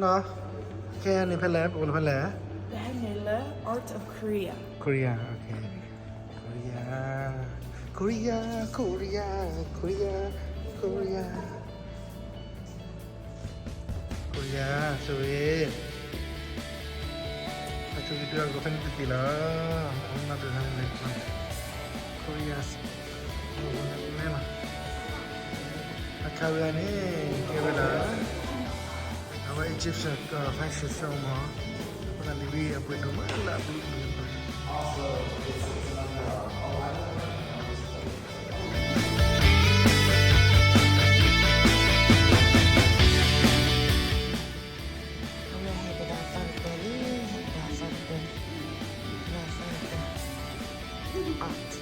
နီၤ, ခဲအံၤန့ၣ်ဖဲလဲၣ်, ပအိၣ်လၢဖဲလဲၣ်. ဖဲန့ၣ်လၢ Art of Korea. Korea, okay. Korea, Korea, Korea, Korea, Korea, Korea, sorry. အဆိကတၢၢ်ကဖဲန့ၣ်တသ့လီၤ. အဝဲမၤပှဲၤဖဲန့ၣ်လဲၣ်, Korea. မ့ၢ်လီၤ. အခါဝဲန့ၣ် ကဲဝဲဒၣ် အဝဲ Egyptian fashion show မ့ၢ်, အဃိသတးန့ၣ် အပှ့ၤဒိၣ်မးလၢအဘျုးအဖှိၣ်န့ၣ် အဝဲဟဲကဒါသီၣ်တပၢၢ်လံ, ဟဲကဒါသီၣ်တပၢၢ်, ကဒါသီၣ်တပၢၢ်, art.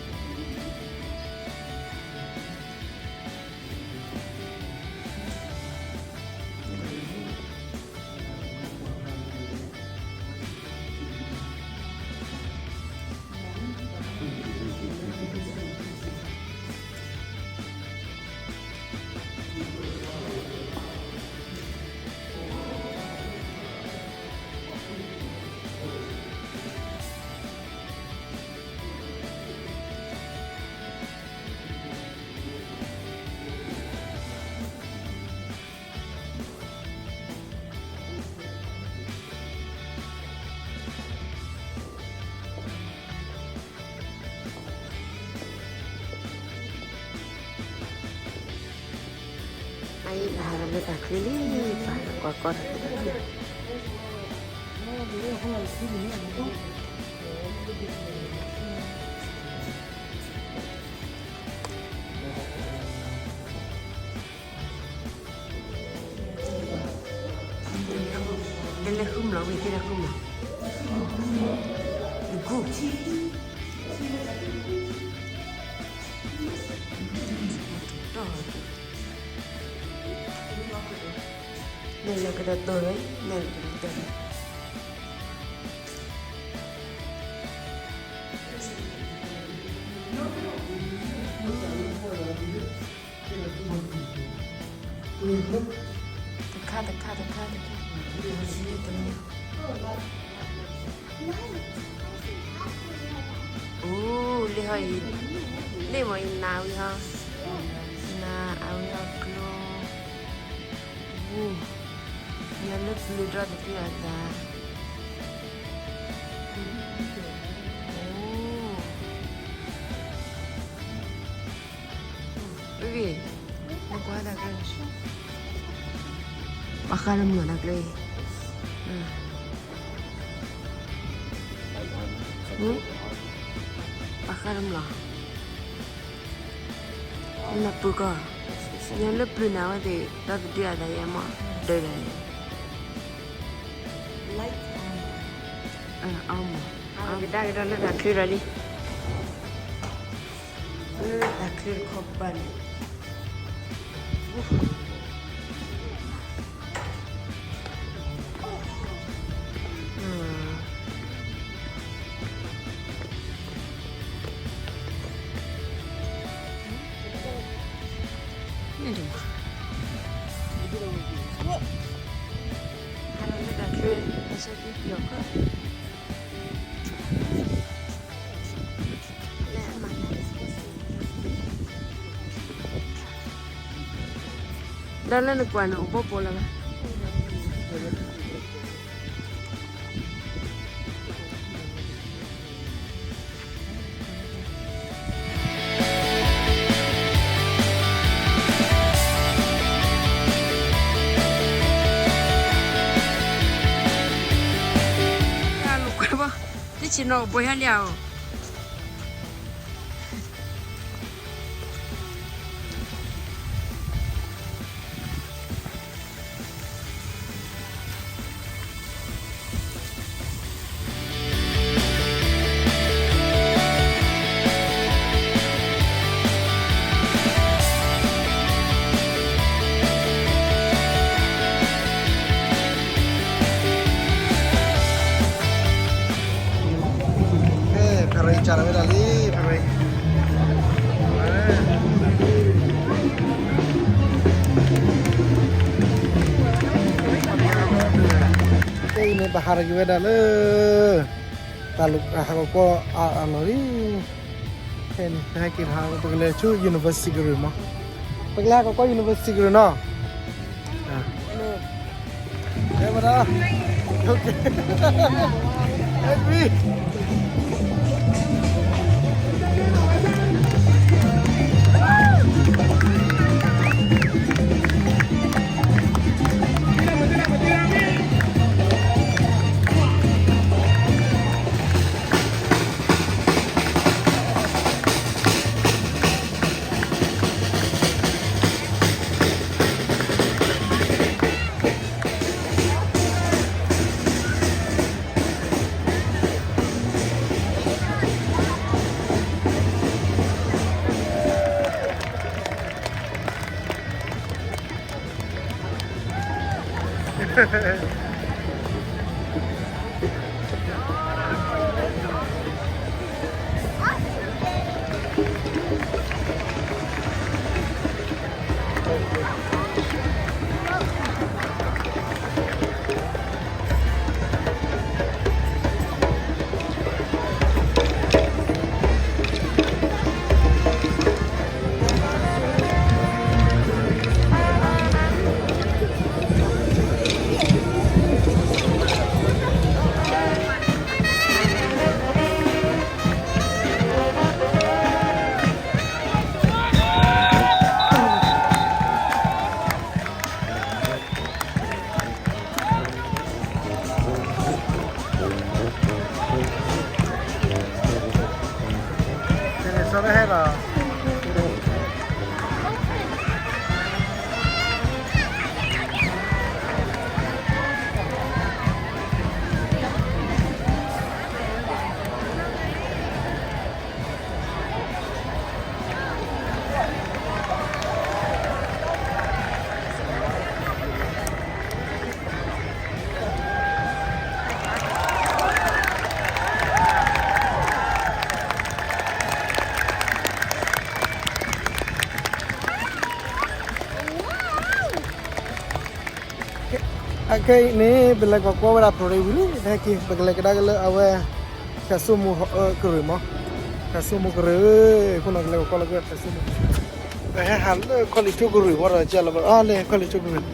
အအံၤ ပဟးလၢတၢ်ချၢလံ, ပဟးကွၢ်ကီၢ်တၢ်ချၢလံ. တဲလၢဃုမလီၤ, ဝံၤတဲလၢဃုမလီၤ, နကူ, နဲၣ်လၢကဒီးတိၢ်လီၤ, နဲၣ်လၢကဒီးတိၢ်လီၤ. တခါ တခါ တခါ တခါ, တမ့ၢ်, အိၣ် လ့ၣ်ဟီအံၤ, လ့ၣ်မ့ၢ်အံၤနၤဝံၤဟီ, နၤအဝံၤဟီကျိ, ဝူ, ညီလၢပျၢၤဒီတဒုအသး, အိၣ် ဘ့ဘ့ၣ်, နကွၢ်တၢ်ကျဲ, ပှၤဃါလၢမုၢ်တၢ်ကျဲ, ပှၤဃါလၢမုၢ်လီၤ, နပၢၤကီၢ်, ညီလၢပျၢၤနၤဝဲသ့ၣ် ဒီတဒုအသးယဲမး, ဒၢးဒၢးန့ၣ်, အီမး, ကဒါကဒီးလၢတၢ်ချၢဒီးလံ. လၢတၢ်ချၢတခီပၤန့ၣ်, မ့ၢ်ဒ်မး, ဟးလၢတၢ်ချၢ, တၢ်ဆၢက့ၤပျီၤခၢၣ် ဒီးလၢနကွၢ်န့ၣ် အိၣ်ဘီဘီလၢၤဘၣ်. တၢ်လိာ်ကွဲဘၣ်, တဆံးနီၤဘိဟဲလံဧိၤ. ဖဲရံစၢ်လီၤဝဲဒၣ်လံ, ဖဲရံ, ဖဲရံ, အံၤန့ၣ် ပဟးထီၣ်က့ၤဝဲဒၣ်လၢ တၢ်လီၢ်ဟးကကွီအလီၢ်လံ. ဖဲန့ၣ် ပဟဲက့ၤဟး ပကလဲၤဆူ University ကရၢၢ်မး, ပကလဲၤဟးကကွီ University ကရၢၢ်နီၤ. တဲဝဲဒၣ် agree. အခဲအံၤန့ၣ် ပလဲၤကွၢ်ကွၢ်ဝဲဒၣ် parade ဝံၤလံ, ဟဲက့ၤ ပကလဲၤကဒါက့ၤလၢအဝဲ ဖၠၣ်စိမိၤကရၢၢ်မး, ဖၠၣ်စိမိၤကရၢၢ်, အဃိန့ၣ် ကလဲၤကွၢ်ကွၢ်လၢကရၢၢ် ဖၠၣ်စိမိၤကရၢၢ်, ပဟဲဟးလၢ college ကရၢၢ်ဝံၤဒီး ကဲလီၤဘၣ် အါ လၢ college ကရၢၢ်,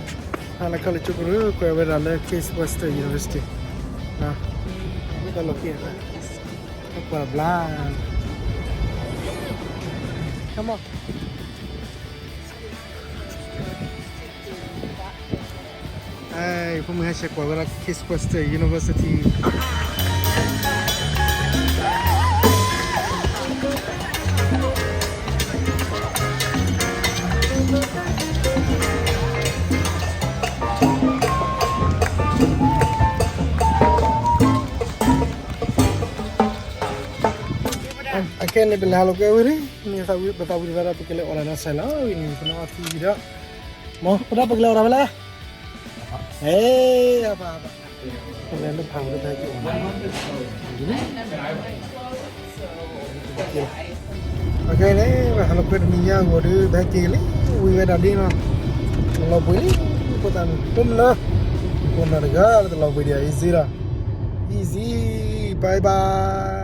ဟးလၢ college ကရၢၢ် ကွဲးဝဲဒၣ်လၢ Case Western University, ဝံၤဒီးလီၤက့ၤ ကွၢ်ဘျါ Come on. ဖိမုၣ်ဟဲဆဲးကွၢ်ဝဲဒၣ် Case Western University. အခဲန့ၣ် ပလဲၤဟးလီၤကွဲဝံၤလံ, မ့ၢ်ပသးဝံၣ်တဖၣ်ဒီး ပကလဲၤအိၣ်လၢနီၢ်စဲးလီၤ, ဝံၤန့ၣ် ပနီၣ်အီထံဝံၤဒီး, မ့ၢ်ပဒီးပကလဲၤအိၣ်ဒီးဖဲလဲၣ်, ဟဲ, အပၢ်, ပလဲၤလၢဖးဝံၤဒီး ပဟဲက့ၤအိၣ်လီၤ, အခဲန့ၣ် ပဟးလီၤကွဲတနံၤညါအဂီၢ်ဒီး ပဟဲက့ၤလံ, ဝံၤဝဲဒၣ်လံနီၤ, တလီၤဘှံးလံ, ဖိသၣ်မုၣ်ဖိမုၣ်လၢ, ဖိနီၢ်တဂၤလၢတလီၤဘှံးဒံး easy လီၤ, easy, bye bye.